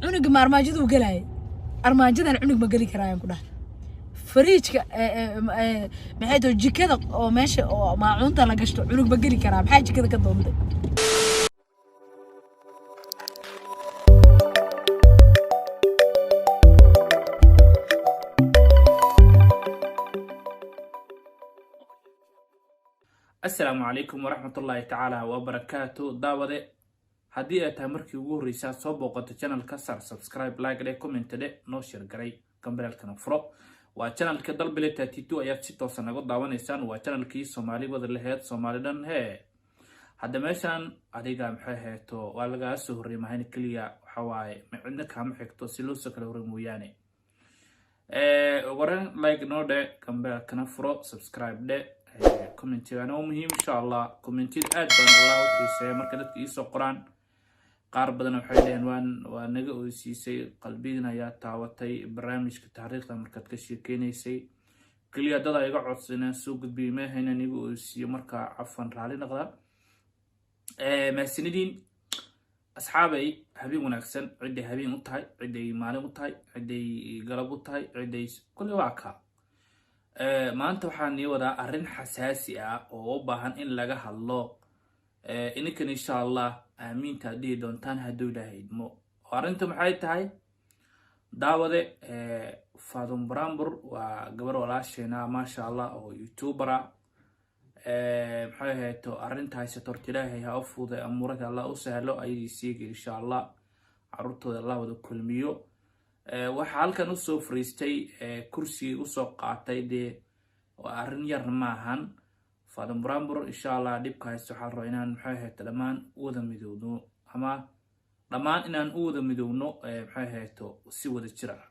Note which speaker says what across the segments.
Speaker 1: Cunuga ma armaajaduu gelaayay? Armaajadan cunug ma geli karaayaan ku dhahay. Fariijka, maxay tahay, jikada oo meesha oo maacuunta la gashto cunug ma geli karaa? Maxaa jikada ka doontay?
Speaker 2: Asalaamu calaykum waraxmatullaahi tacaala wabarakaatu. Daawade, haddii ay tahay markii ugu horreysa aad soo booqato channelka, sar subscribe, like dhe, comment dhe, noo share garay, gambaleelkana furo. Waa channelka Dalbile 32 ayaad si toosa naga daawanaysaan. Waa channelkii Soomaali wada laheyd, Soomaali dhan hee. Hadda meeshan adiga maxay heeto, waa lagaa soo horrey mahayn keliya, waxa waaye ma cidna kaama xigto si loo soo kala horrey mooyaane. Waran like noo dhe, gambaleelkana furo, subscribe dhe, commentigana waa muhiim insha Allah. Commentida aad baan wallah u xiiseeya marka dadka iisoo qoraan. Qaar badan waxay dhaheen waan waa naga oysiisay, qalbigina ayaa taabatay barnaamijka taariikhda markaad ka sheekeynaysay. Keliya dad iga codsanaan soo gudbiyay meehaynan iga oysiiyo, marka cafan, raali noqda. Mahasanidiin asxaabay, habeen wanaagsan. Ciday habeen u tahay, ciday maalin u tahay, ciday galab u tahay, ciday kulli waa ka. Maanta waxaan nii wadaa arrin xasaasi ah oo u baahan in laga hadlo. Ininkan insha Allah aamiinta aad dhihi doontaan hadduu Ilaahay idmo. Arrinta maxay tahay, daawade? Fadum Brambur waa gabar walaasheena, maasha Allah, oo YouTubera. Maxay ahayto arrinta haysato? Horta Ilaahay ha u fuuday amuurada, Allah u sahlo ayadii siiga insha Allah, caruurtooda Allah wada kulmiyo. Waxaa halkan usoo fariistay, kursigii usoo qaatay, dee waa arrin yar maahan. Fadum Brambur insha Allah dhibka haysto waxaa la rabaa inaan maxay ahayto dhammaan u wada midowno, ama dhammaan inaan u wada midowno, maxay ahayto, si wada jir ah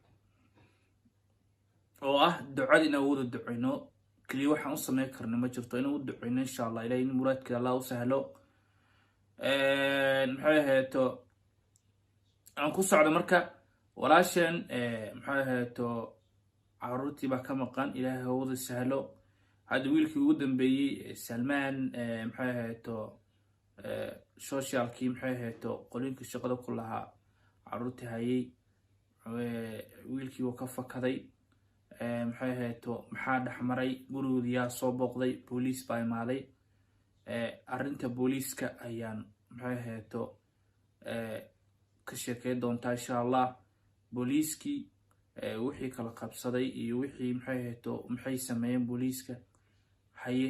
Speaker 2: oo ah ducada inaan wada duceyno. Keliya waxaan u sameyn karna ma jirto, inaan u duceyno insha Allah, Ilahay in muraadkeeda Allah u sahlo. Maxay ahayto, aan ku socdo marka walaasheen, maxay ahayto, caruurtii baa ka maqan, Ilaahay ha wada sahlo. Hadda wiilkii ugu dambeeyey Salmaan, maxay ahayto, socialkii, maxay ahayto, qolinkii shaqada ku lahaa caruurtii hayay, wiilkii wuu ka fakaday. Maxay ahayto, maxaa dhexmaray? Gurigoodi yaa soo booqday? Booliis baa imaaday. Arrinta booliiska ayaan maxay ahayto ka sheekey doontaa insha Allah. Booliiskii wixii kala qabsaday iyo wixii maxay ahayto, maxay sameeyeen booliiska? Haye,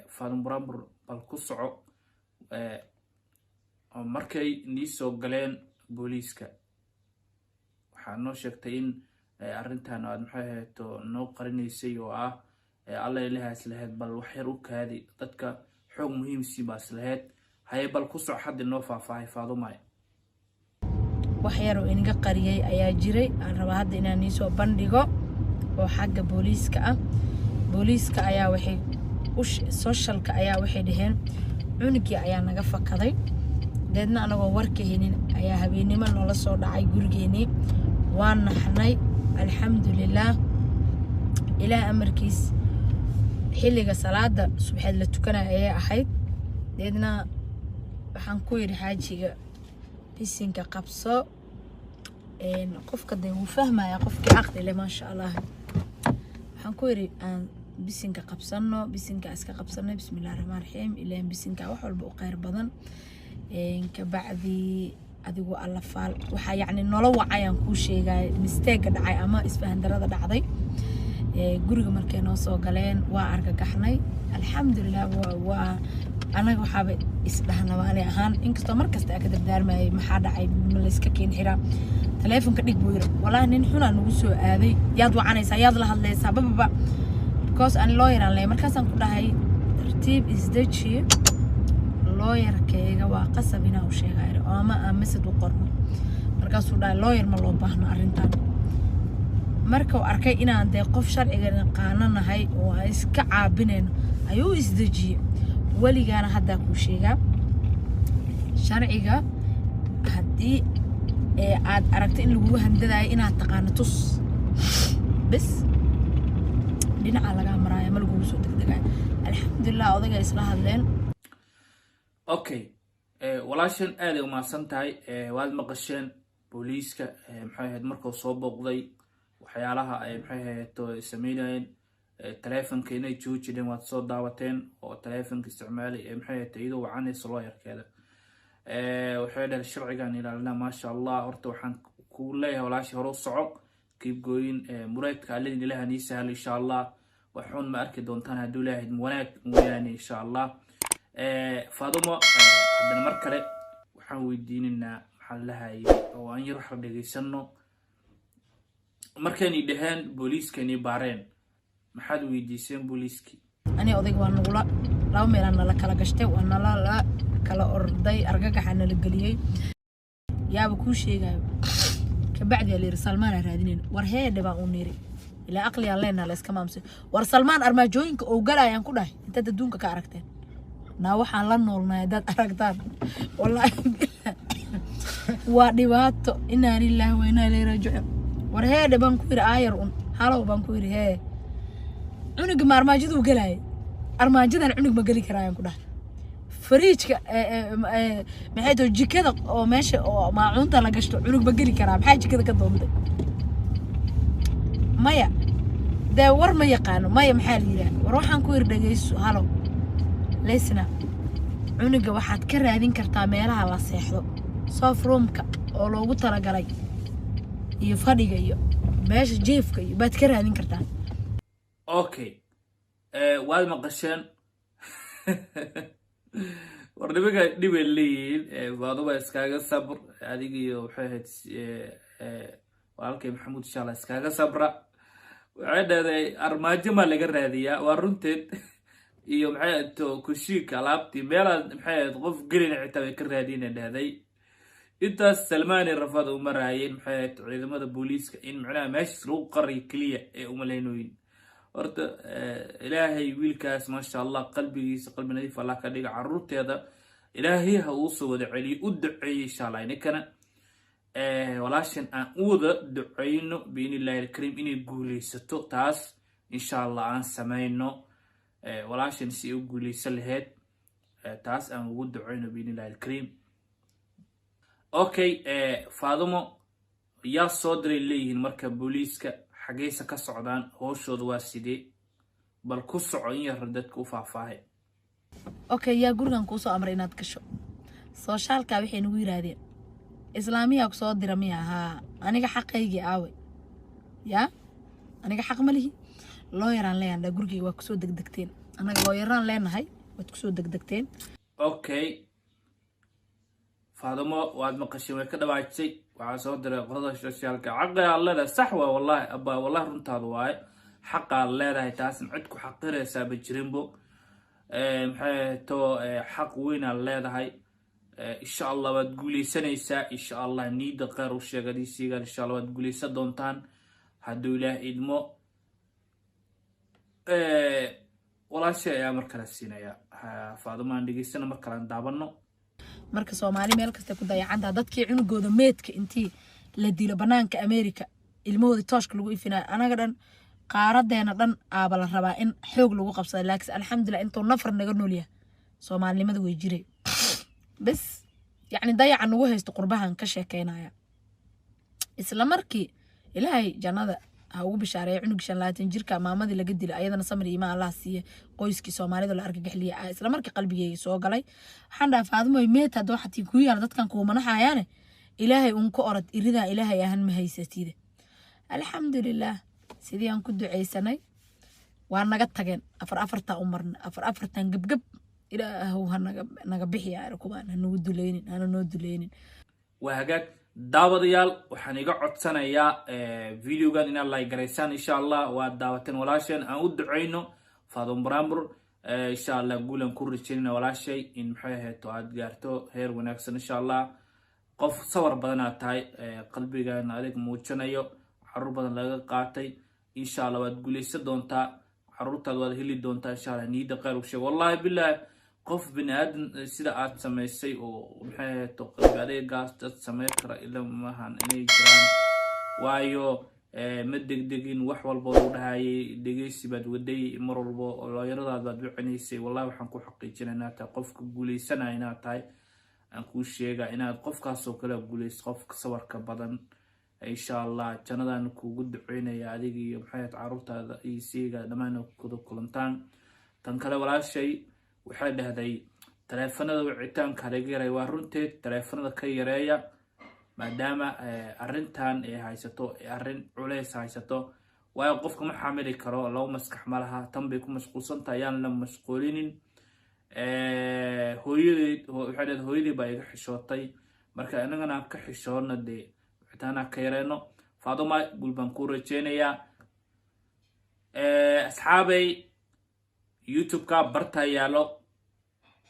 Speaker 2: Fadum Brambur, bal ku soco. Markay nii soo galeen booliiska, waxaa noo sheegtay in arrintan aad maxay ahayto noo qarinaysay oo ah Alla ilahaas lahayd, bal wax yar u kaadi, dadka xoog muhiimsii baas lahayd. Haye, bal ku soc, hadda noo faahfaahay, Faadumay.
Speaker 1: Wax yaroo inaga qariyay ayaa jiray, aan rabaa hadda inaan niisoo bandhigo oo xagga booliiska ah. Booliiska ayaa waxay socialka ayaa waxay dhaheen cunugii ayaa naga fakaday. Deedna anagoo warka helin ayaa habeennimo noola soo dhacay gurigeenii. Waa naxnay. Alxamdulilaah, Ilaah amarkiis, xilliga salaada subaxeed la tukanaya ayay ahayd. Deedna waxaan ku yidhi xaajiga, bisinka qabso. Qofka dee wuu fahmaya, qofkii caqli leh, maasha Allah. Waxaan ku yidhi aan bisinka qabsano, bisinka iska qabsanay, bismillahi raxmaan raxiim, ilaan bisinka wax walba u kheyr badan. Kabacdi adigu alla faal, waxaa yacni nolo wacayaan kuu sheegaya misteega dhacay ama isfahan darada dhacday. Guriga markay noo soo galeen waa argagaxnay. Alxamdulilah, waa anaga waxaaba isdhahnaba ani ahaan, inkastoo mar kasta aa ka dardaarmayay, maxaa dhacay? Ma layska keen xiraa? Taleefonka dhig buu yiri. Walaahi nin xunaa nagu soo aaday. Yaad wacanaysaa? Yaad la hadlaysaa? Bababa, because ani lawyer aan leeyahay. Markaasaan ku dhahay, tartiib isdeji, lawyerkayga waa qasab inaa u sheegay ama aan message u qorno. Markaasuu dhahay, lawyer ma loo baahno arrintan. Markuu arkay inaan dee qof sharciga naqaano nahay oo aan iska caabinayno ayuu isdejiyey. Weligaana haddaa kuu sheegaa, sharciga haddii aad aragto in lagugu handadayo inaad taqaano tus bes, dhinaca lagaa maraayo, ma lagugu soo degdegayo. Alxamdulilah, odayga isla hadleen.
Speaker 2: Okay, walaashan aaday umahadsan tahay. Waad maqasheen. Booliiska maxay ahayd markuu soo booqday, waxyaalaha ay maxay ahayd sameynayeen, taleefonka inay joojideen waad soo daawateen oo taleefonka isticmaalay, maxay ahayd iyadoo wacanaysa looyarkeeda. Waxay dhahday sharcigan ilaalinaa. Maasha Allah. Horta waxaan ku leeyahay, walaashii, hore u soco, keep going. Muraadka alladin Ilaha nii sahlo, insha Allah. Waxuun ma arki doontaan hadduu Ilaahay wanaag mooyaane, insha Allah. Faadumo haddana mar kale waxaan weydiinaynaa, maxaa lahayay, oo aan yar wax la dhegaysano. Markaynay dhaheen booliiskani baareen, maxaad weydiiseen booliiskii?
Speaker 1: Ani odayga waa nagula laba meelaa nala kala gashtay, waa nala la kala orday, argagaxa nala geliyey. Yaaba kuu sheegayo, kabacdi aa layiri Salmaanaa raadinayn. War heedhe baan u niri, ilaa aqligaan leenaha la iska maamsay. War Salmaan armaajooyinka oo galayaan ku dhahay, intaad adduunka ka aragteen naa waxaan la noolnahay haddaad aragtaan, wallaahi waa dhibaato. Inaa lilaahi wa inaa ilayhi raajicuun. War heedhe baan ku yiri, aayar un halow baan ku yiri, hee, cunuga ma armaajaduu galaayay? Armaajadan cunug ma geli karaayaan ku dhahay. Fariijka, maxay tahay, jikada oo meesha oo maacuunta la gashto cunug ma geli karaa? Maxaa jikada ka doontay? Maya dee, war ma yaqaano. Maya, maxaa la yidhaha? War waxaan ku yiri, dhegeyso, halo lesna, cunuga waxaad ka raadin kartaa meelaha la seexdo, sofa roomka oo loogu talagalay iyo fadhiga iyo meesha jiifka iyo baad ka raadin kartaa.
Speaker 2: Okay, waad maqasheen. War nimanka dhibay leeyihiin. Faaduba iskaaga sabr, adiga iyo waxay ahayd walaalkay Maxamuud, insha Allah iskaaga sabra. Waxay dhahday armaajo maa laga raadiyaa? Waa runteed. Iyo maxay ahayd kushiinka alaabtii meelaad maxay ahayd qof gelina xitaa way ka raadina dhahday. Intaas Salmaani rafaad u maraayeen, maxay ahayd ciidamada booliiska in macnaha meeshaas lagu qarayo keliya ee umalaynooyin. Horta Ilaahay wiilkaas, maasha Allah, qalbigiisa qalbi nadiif Allah ka dhiga. Caruurteeda Ilaahay ha uu soo wada celiyo. U duceeyey, insha Allah. Ninkana walaashan aan u wada duceyno biidni Illahi alkariim inay guuleysato. Taas insha Allah aan sameyno, walaashan si ay u guuleysan lahayd, taas aan ugu duceyno biidni Illahi alkariim. Okay, Faadumo, yaa soo diray leeyihiin marka booliiska? Xageysa ka socdaan? Hooshooda waa sidee? Bal ku soco in yar, dadka u faahfaahay.
Speaker 1: Okay, yaa gurigan kuusoo amray inaad gasho? Socialka waxay nagu yiraahdeen islaamiyaa kusoo dira miya? Haa, aniga xaqaygii aaway? Yaa aniga xaq ma lihi? Looyaraan leeyahan dhaa, gurigayga waa kusoo degdegteen. Annaga looyaraan leenahay, waad kusoo degdegteen.
Speaker 2: Okay, Faadumo waad maqashay, way ka dhawaajisay. Waxaa soo diray qolada socialka. Xaqaa leedahay, sax waa, wallahi abaa, wallahi runtaadu waaye, xaqaad leedahay. Taasna cid ku xaqiraysaaba jirinbo. Maxay to, xaq weynaad leedahay. Insha Allah waad guuleysanaysaa, insha Allah. Niida kheyr u sheeg adiisiigaan, insha Allah waad guuleysan doontaan hadduu Ilaah idmo. Walaashay ayaa mar kale siinaya Faadumo, aan dhegeysana, mar kale aan daabano.
Speaker 1: Marka Soomaali meel kasta ku dayacantaa, dadkii cunugooda meedka intii la dilo banaanka America ilmahoodii tooshka lagu ifinayo, anaga dhan qaaradeena dhan aaba la rabaa in xoog lagu qabsada. Laakiin alxamdulilah, intuu nafar naga noolyahay soomaalinimada way jiray. Bes yacni dayaca nagu haysto qurbahan ka sheekeynaya. Isla markii Ilaahay jannada ha ugu bishaareeya cunug 25 jirka maamadii laga dilay, ayadana samir iimaan Allah siiye qoyskii Soomaalida la argagixliyay. Isla markii qalbigeyga soo galay, waxaan dhahay, Faadimoy, meet hadda waxatii kuu yaala dadkan kuumanaxayaane, Ilaahay uun ka orod, iridaa Ilaahay ahan ma haysatide. Alxamdulilah, sidii aan ku duceysanay waa naga tageen. Afar afartaa u marnay, afar afartan gebgeb. Ilaahow ha naga naga bixiya kuwaan, ha nagu duleynin, hana noo duleynin.
Speaker 2: Waa hagaag, daawadayaal. Waxaan iga codsanayaa videogan inaad like garaysaan, insha Allah. Waad daawateen walaasheen, aan u duceyno Faadum Brambur, insha Allah. Guulan ku rajaynayna walaashay in maxay ahayd aad gaarto heer wanaagsan, insha Allah. Qof sawar badan aad tahay, qalbigan adig muujinayo, caruur badan laga qaatay. Insha Allah waad guuleysan doontaa, caruurtaad waad heli doontaa, insha Allah. Niyadda khayr u sheeg. Wallahi billahi, qof bini aadan sida aad samaysay oo maxay ahayd qalbi adeegaas dad samayn kara ila maahan inay jiraan. Waayo ma degdegin, wax walba lagu dhahayay dhegeysi baad waday, mar walbo looyaradaad baad wicinaysay. Wallahi waxaan ku xaqiijinaa inaad tahay qofka guuleysanaya inaad tahay. Aan kuu sheega inaad qofkaasoo kale guuleysto, qofka sabarka badan. Insha Allah jannadaan kuugu duceynaya adiga iyo maxay caruurtaada iyo siiga dhammaan kuda kulantaan. Tan kale, walaashay waxay dhahday taleefanada wicitaanka laga yaray. Waa runteed, taleefanada ka yareeya, maadaama arrintan ay haysato, arrin culeys haysato, waayo qofka ma xamili karo, laba maskax ma laha, tan bay ku mashquulsantahay. Ayaan la mashquulinin. Hooyadeed waxay dhahday hooyadii baa iga xishootay, marka inagana ka xishoodna dee, wicitaanaa ka yareeno. Faaduma, guul baan kuu rajeynayaa. Asxaabay, YouTube-ka bartaa yaalo,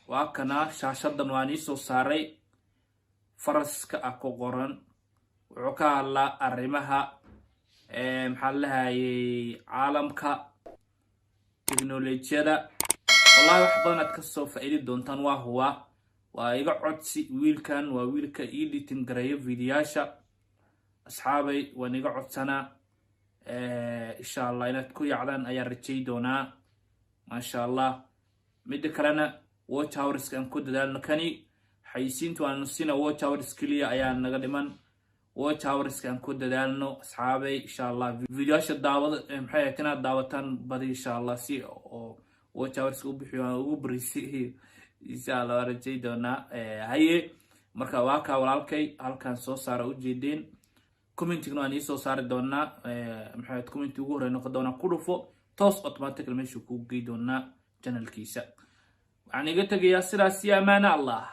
Speaker 2: waa kana shaashadan waa nii soo saaray, faraska ah ku qoran. Wuxuu ka hadlaa arrimaha, maxaa lahayay, caalamka, teknolojiyada. Wallahi wax badan aad kasoo faa'iidi doontaan, waa huwa. Waa iga codsi, wiilkan waa wiilka editing gareeyo videoyaasha. Asxaabay, waan iga codsanaa, insha Allah inaad ku yacdaan ayaan rajay doonaa, maasha Allah. Midda kalena, watch hourska aan ku dadaalno. Kani xayisiintu aanu sina, watch hours keliya ayaa naga dhiman. Watch hourska aan ku dadaalno, asxaabay. Insha Allah videoyaasha daawada, maxay ahayd, inaad daawataan badi, insha Allah, si oo watch hourska u bixiyo aan ugu barisi, insha Allah waan rajay doonaa. Haye, marka waa kaa walaalkay halkan soo saara, ujeedeen. Commentigna waan iisoo saari doonaa, maxay ahayd, commenti ugu horey noqon doonaa. Ku dhufo, toos automatically meeshuu kuu gey doonaa channelkiisa. Waxaan iga tegayaa sidaas iyo amaana Allah.